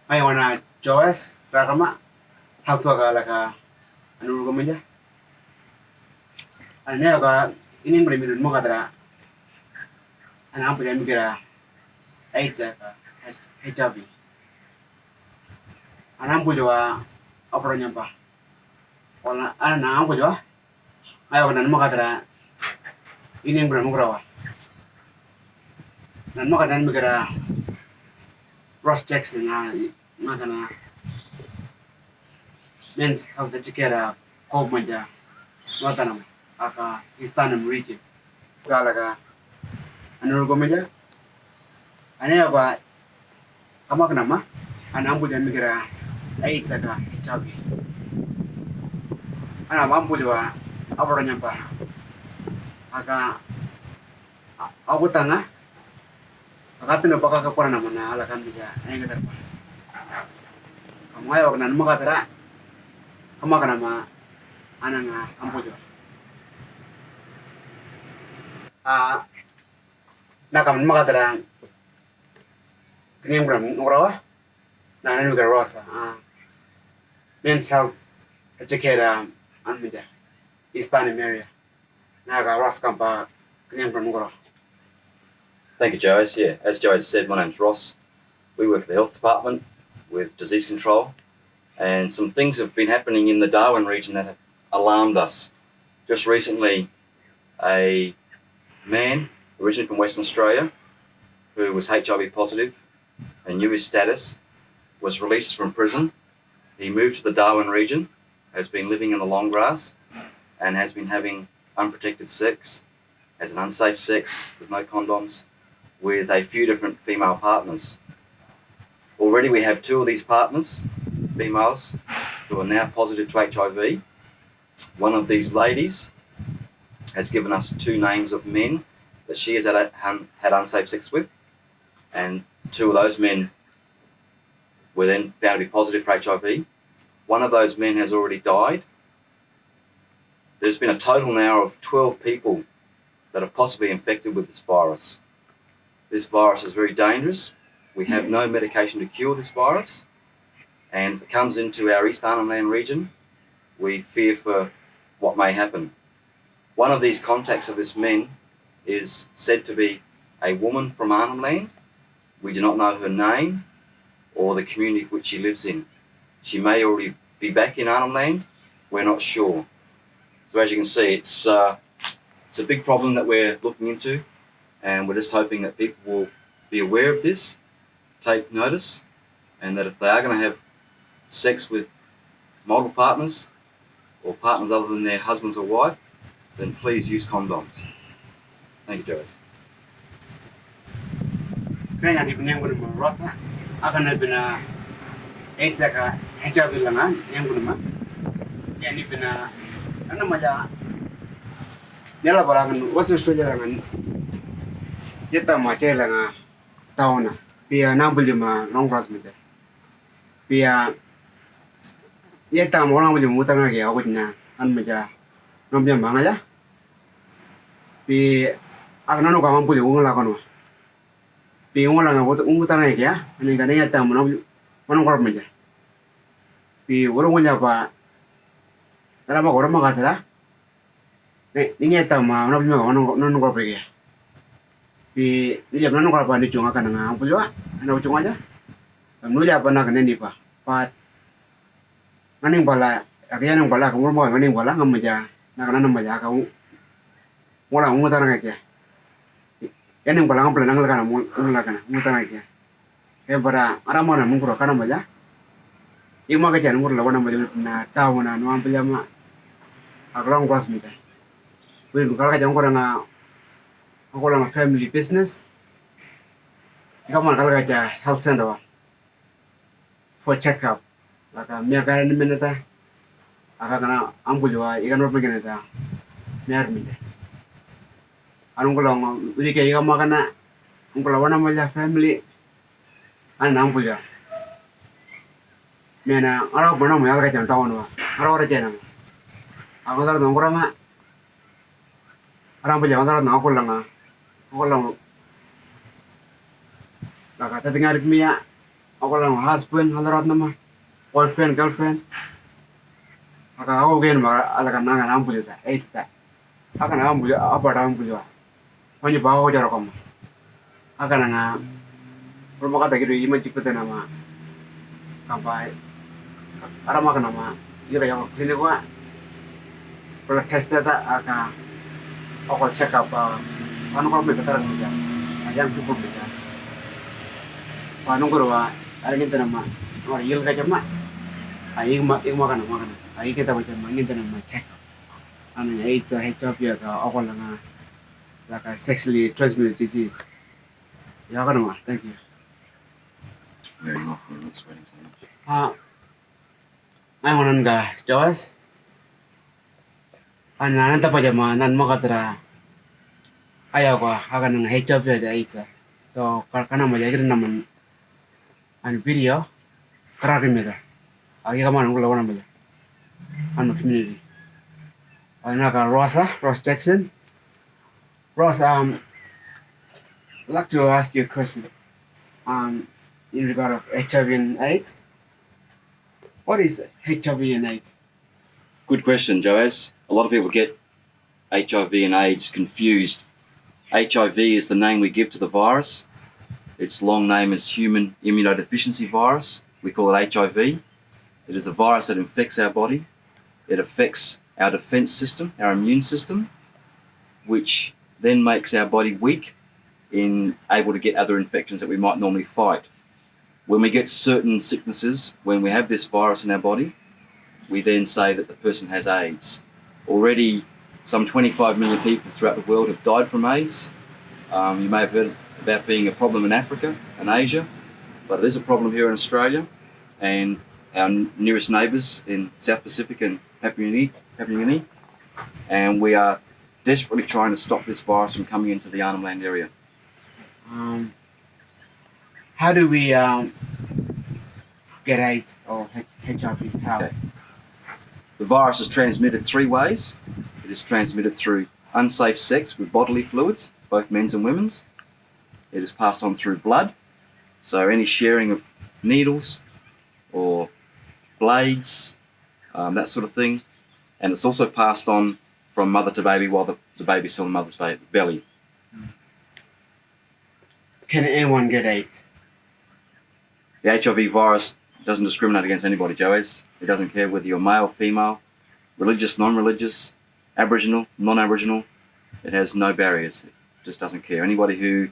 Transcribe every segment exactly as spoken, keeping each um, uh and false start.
Mai wana Joas rarama haftua ka laka anu ruko menja. Ane ka ini mri mirun mo katara ana ampu jami kira AIDS ka HIV. Ana ampu jwa apro nyampa. Wala ana ampu jwa. Ayo kana mo katara ini mri mo karawa. Nan mo katara mi kira Ross Jackson na makana men's health educator ko manja matanam aka Eastern region. Kala ka anur ko manja ane apa kamak nama ana ampu jami kira AIDS aka HIV. Ana ampu jwa abro nyampa aka aku tanga Akatino baka ka kora nama na ala kan bija enga tarpa. Kamu ayo kana nama katara kama kana ma ananga ampujo. Ah, na kam nama katara kini yang bram nurawa na nanu ka Rosa. Ah, men's health educator an mija Eastern area. Naga Ross kampa kini yang bram nurawa. Thank you, Joes. Yeah, as Joes said, my name's Ross. We work at the health department with disease control, and some things have been happening in the Darwin region that have alarmed us. Just recently, a man originally from Western Australia who was HIV positive and knew his status was released from prison. He moved to the Darwin region, has been living in the long grass, and has been having unprotected sex, as an unsafe sex with no condoms, with a few different female partners. Already, we have two of these partners, females, who are now positive to HIV. One of these ladies has given us two names of men that she has had, had unsafe sex with, and two of those men were then found to be positive for HIV. One of those men has already died. There's been a total now of twelve people that are possibly infected with this virus. This virus is very dangerous. We have no medication to cure this virus, and if it comes into our East Arnhem Land region, we fear for what may happen. One of these contacts of this men is said to be a woman from Arnhem Land. We do not know her name or the community which she lives in. She may already be back in Arnhem Land. We're not sure. So as you can see, it's uh, it's a big problem that we're looking into, and we're just hoping that people will be aware of this, take notice, and that if they are going to have sex with multiple partners or partners other than their husbands or wife, then please use condoms. Thank you, Joes. Kena ni pina yang guna Rosa, akan na pina AIDS aka HIV langa yang guna ma. Ya ni pina ana maja nela bala kan Western Australia langa. Yeta ma che langa taona. Pia nambul ma long cross mete. Pia yeta ma nambul mutanga ke aku nya an maja nambul manga ya. Pi ak nanu ka mampuli ungla kono. Pi ungla nga wot ungu tana ya. Ani ka nengya tam mana mana korap meja. Pi woro ngulya pa. Rama korama katara. Ne nengya tam mana pima mana nanu korap ya. Pi nengya nanu korap ni chunga kana nga ampulwa. Ana chunga ja. Nulya pa na kana ni pa. Pat Nganing bala, aka yanang bala, aka ngurma nganing bala, ngam maja, na kana na maja, aka ngula ngutar nga kya. Yanang bala ngam bala nang lakana ngula kana ngutar nga kya. Kaya bara arama na mungkura kana maja. Ima ka jan ngurla wana maja na tawa na nuam pajama. Aka long cross maja. Wiri kala ka jangkura nga ngula nga family business. Ika man kala ka ja health center wa. For check up. Laka mia kara ni meneta. Aka kana ambulwa ikan rot mengeneta. Mia minta. Anung kolong urike ikan makana. Ungkola wana maja family. An ambulwa. Mena ara bona mo yalka jam tawon wa. Ara ora jena. Aka dara nongkorama. Ara ambulwa dara nongkolanga. Kolong. Laka tatingarik mia. Ako lang husband, halarat nama, boyfriend, girlfriend. Aka ako gen ma alaka nanga nam pulita, AIDS ta. Aka na am pulita, apa dam pulita. Wani ba ako jaro kama. Aka na nga, rumah kata gitu, ima jipete nama. Kampai, ara maka nama, ira yang klinik wa. Kalau tes ta aka, ako check up, anu kalau me betar kerja, yang people kerja. Anu kalau wa, ara kita nama, orang yil kerja ma. Ayo ma, ayo makan, makan. Ayo kita baca ma, kita nama check up. Anu AIDS, HIV ya ka, ako langa, like a sexually transmitted disease. Ya kan ma, thank you. Very helpful, that's very much. Ah, ai ngonan ga Joas. Ana nan tapa jama nan makatra. Aya kwa haka nang HIV da AIDS. So kar kana ma jagir naman an video karari meda. Agi kama nang kula wana meda. An community. Ana ka Rosa, Ross Jackson. Ross, um, I'd like to ask you a question. Um, in regard of HIV and AIDS. What is HIV and AIDS? Good question, Joaz. A lot of people get HIV and AIDS confused. HIV is the name we give to the virus. Its long name is human immunodeficiency virus. We call it HIV. It is a virus that infects our body. It affects our defense system, our immune system, which then makes our body weak in able to get other infections that we might normally fight. When we get certain sicknesses, when we have this virus in our body, we then say that the person has AIDS. Already, some twenty-five million people throughout the world have died from AIDS. Um, you may have heard about being a problem in Africa and Asia, but it is a problem here in Australia and our nearest neighbours in South Pacific and Papua New Guinea. Papua New Guinea. And we are desperately trying to stop this virus from coming into the Arnhem Land area. Um, how do we um, get AIDS or H- HIV? How? Okay. The virus is transmitted three ways. It is transmitted through unsafe sex with bodily fluids, both men's and women's. It is passed on through blood. So any sharing of needles or blades, um, that sort of thing. And it's also passed on from mother to baby while the, the baby's still in mother's ba- belly. Can anyone get AIDS? The HIV virus doesn't discriminate against anybody, Joaz. It doesn't care whether you're male, female, religious, non-religious, Aboriginal, non-Aboriginal. It has no barriers. It just doesn't care. Anybody who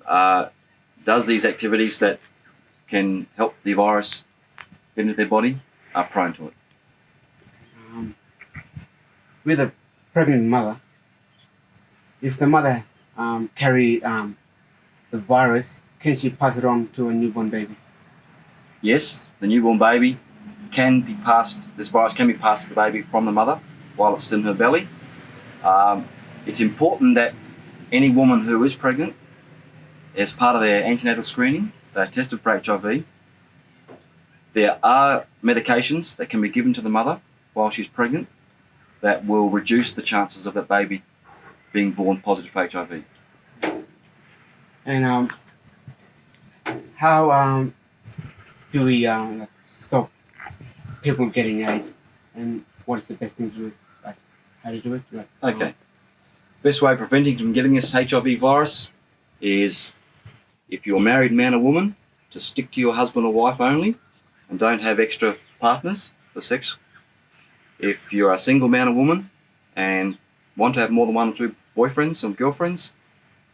uh, does these activities that can help the virus get into their body are prone to it. Um, with a pregnant mother, if the mother um, carry um, the virus, can she pass it on to a newborn baby? Yes, the newborn baby can be passed, this virus can be passed to the baby from the mother while it's in her belly. Um, it's important that any woman who is pregnant, as part of their antenatal screening, they're tested for HIV. There are medications that can be given to the mother while she's pregnant that will reduce the chances of that baby being born positive for HIV. And um, how um, do we um, like, stop people getting AIDS? And what is the best thing to do? Like, how to do it? Like, um, Okay. Best way of preventing from getting this HIV virus is if you're a married man or woman, to stick to your husband or wife only and don't have extra partners for sex. If you're a single man or woman and want to have more than one or two boyfriends or girlfriends,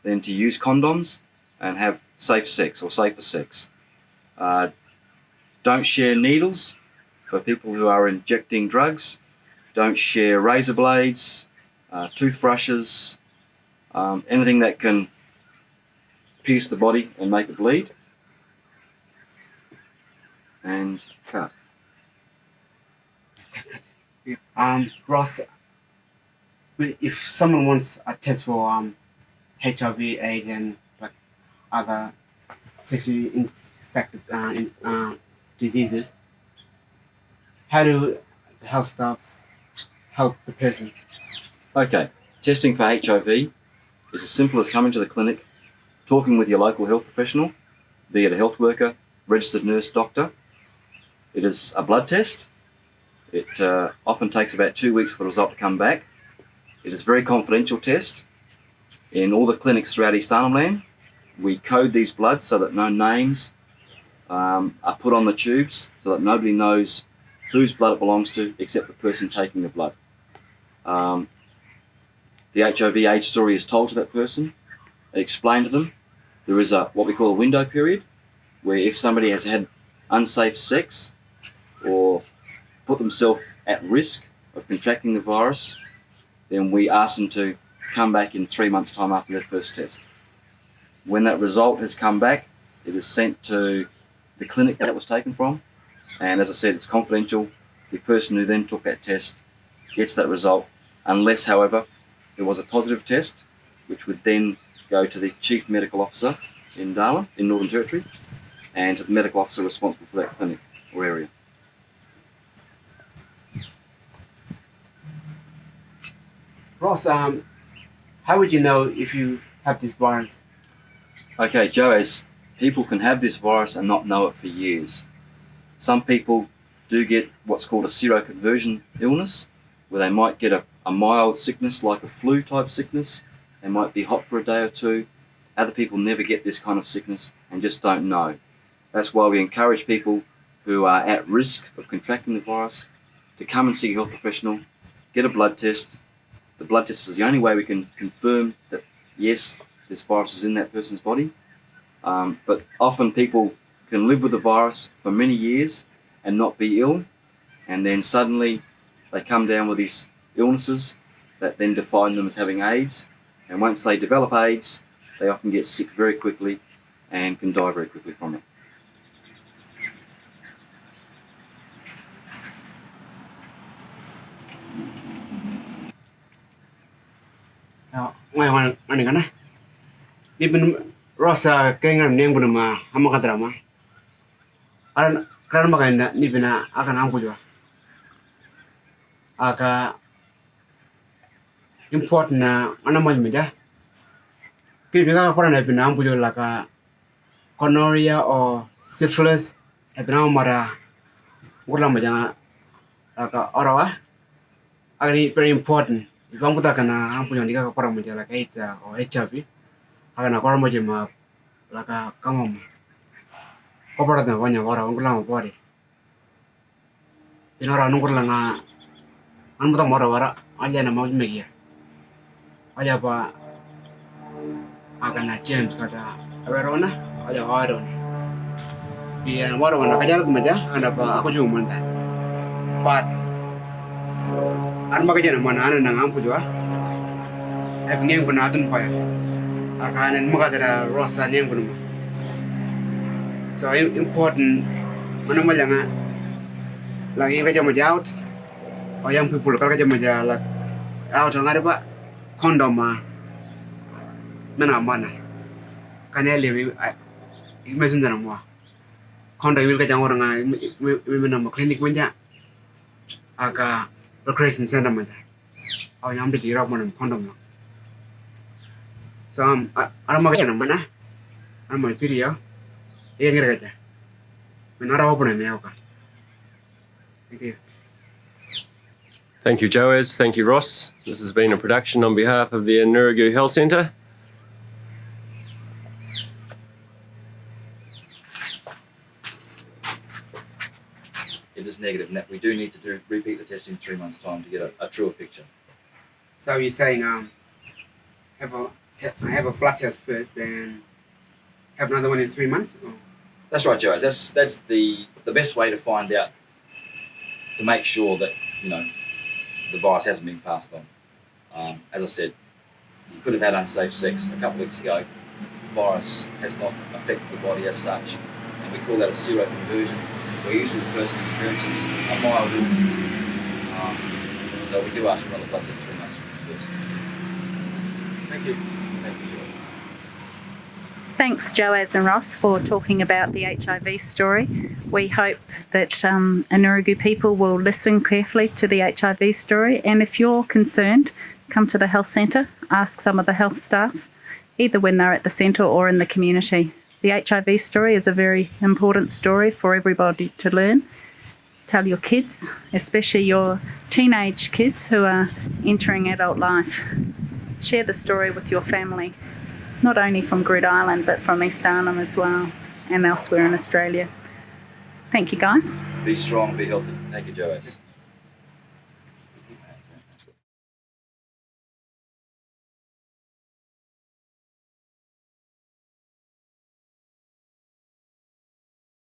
then to use condoms and have safe sex or safer sex. Uh, don't share needles for people who are injecting drugs. Don't share razor blades, uh, toothbrushes, um, anything that can pierce the body and make it bleed. And cut. Um, Ross, if someone wants a test for um, HIV, AIDS, and like other sexually infected uh, in, uh, diseases, how do the health staff help the person? Okay, testing for HIV is as simple as coming to the clinic, talking with your local health professional, be it a health worker, registered nurse doctor. It is a blood test. It uh, often takes about two weeks for the result to come back. It is a very confidential test. In all the clinics throughout East Arnhem Land, we code these bloods so that no names um, are put on the tubes, so that nobody knows whose blood it belongs to except the person taking the blood. Um, the H I V AIDS story is told to that person, explained to them. There is a what we call a window period, where if somebody has had unsafe sex or put themselves at risk of contracting the virus, then we ask them to come back in three months' time after their first test. When that result has come back, it is sent to the clinic that it was taken from. And as I said, it's confidential. The person who then took that test gets that result, unless, however, it was a positive test, which would then go to the chief medical officer in Darwin, in Northern Territory, and to the medical officer responsible for that clinic or area. Ross, um, how would you know if you have this virus? Okay, Joe, as people can have this virus and not know it for years. Some people do get what's called a seroconversion illness, where they might get a, a mild sickness like a flu type sickness. They might be hot for a day or two. Other people never get this kind of sickness and just don't know. That's why we encourage people who are at risk of contracting the virus to come and see a health professional, get a blood test. The blood test is the only way we can confirm that, yes, this virus is in that person's body. Um, but often people can live with the virus for many years and not be ill, and then suddenly they come down with these illnesses that then define them as having AIDS. And once they develop AIDS, they often get sick very quickly and can die very quickly from it. Ngoi ngoi ngoi kana. Ni bin Ross a kengan neng bin ma hama kadra ma. Aran kran ma kan ni bin a akan ampujwa. Aka important na ana mal meja. Kiri bika para na bin ampujwa laka gonorrhea or syphilis. Ebina mara ngurla meja laka orawa. Agri very important. Ibang kuta kana ampu yang dika kapara meja laka AIDS or H I V. Agana kora meja ma laka kamam. Kopara da wanya kora ngurla ma pori. Ina ra nungurla nga an muta mora wara alia na mawj megia. Alia pa agana James kata awerona alia awerona. Iya wara wana kajarat meja ana pa aku juga manta. But an maka jana mana ana nang ampu jua. Ep ngeng kuna atun paya. Aka ana maka tera Ross a ngeng kuna ma. So important mana malanga lagi kerja meja out. O young people kal ka jama ja lak out ngari ba condom ma mena mana. Kane le mi mi sun dana mo condom wil ka jangor nga mi mena mo clinic manja aka recreation center manja. Au nyam de jirok mo condom no. So am arama ka jana mana arama video. Iya ngir ka ja. Menara open ne ka. Thank you. Thank you, Joaz. Thank you, Ross. This has been a production on behalf of the Anurragu Health Centre. It is negative, and that we do need to do repeat the test in three months' time to get a, a truer picture. So you're saying um have a te- I have a blood test first, then have another one in three months? Or? That's right, Joaz. That's that's the the best way to find out to make sure that you know the virus hasn't been passed on. Um, as I said, you could have had unsafe sex a couple of weeks ago. The virus has not affected the body as such, and we call that a seroconversion, where usually the person experiences a mild illness. Um, so we do ask for another blood test three months from the first. Thank you. Thank you, Joaz. Thanks, Joaz and Ross, for talking about the H I V story. We hope that um, Anurragu people will listen carefully to the H I V story, and if you're concerned, come to the health centre, ask some of the health staff, either when they're at the centre or in the community. The H I V story is a very important story for everybody to learn. Tell your kids, especially your teenage kids who are entering adult life. Share the story with your family, not only from Groote Eylandt, but from East Arnhem as well and elsewhere in Australia. Thank you, guys. Be strong, be healthy. Thank you, Joe.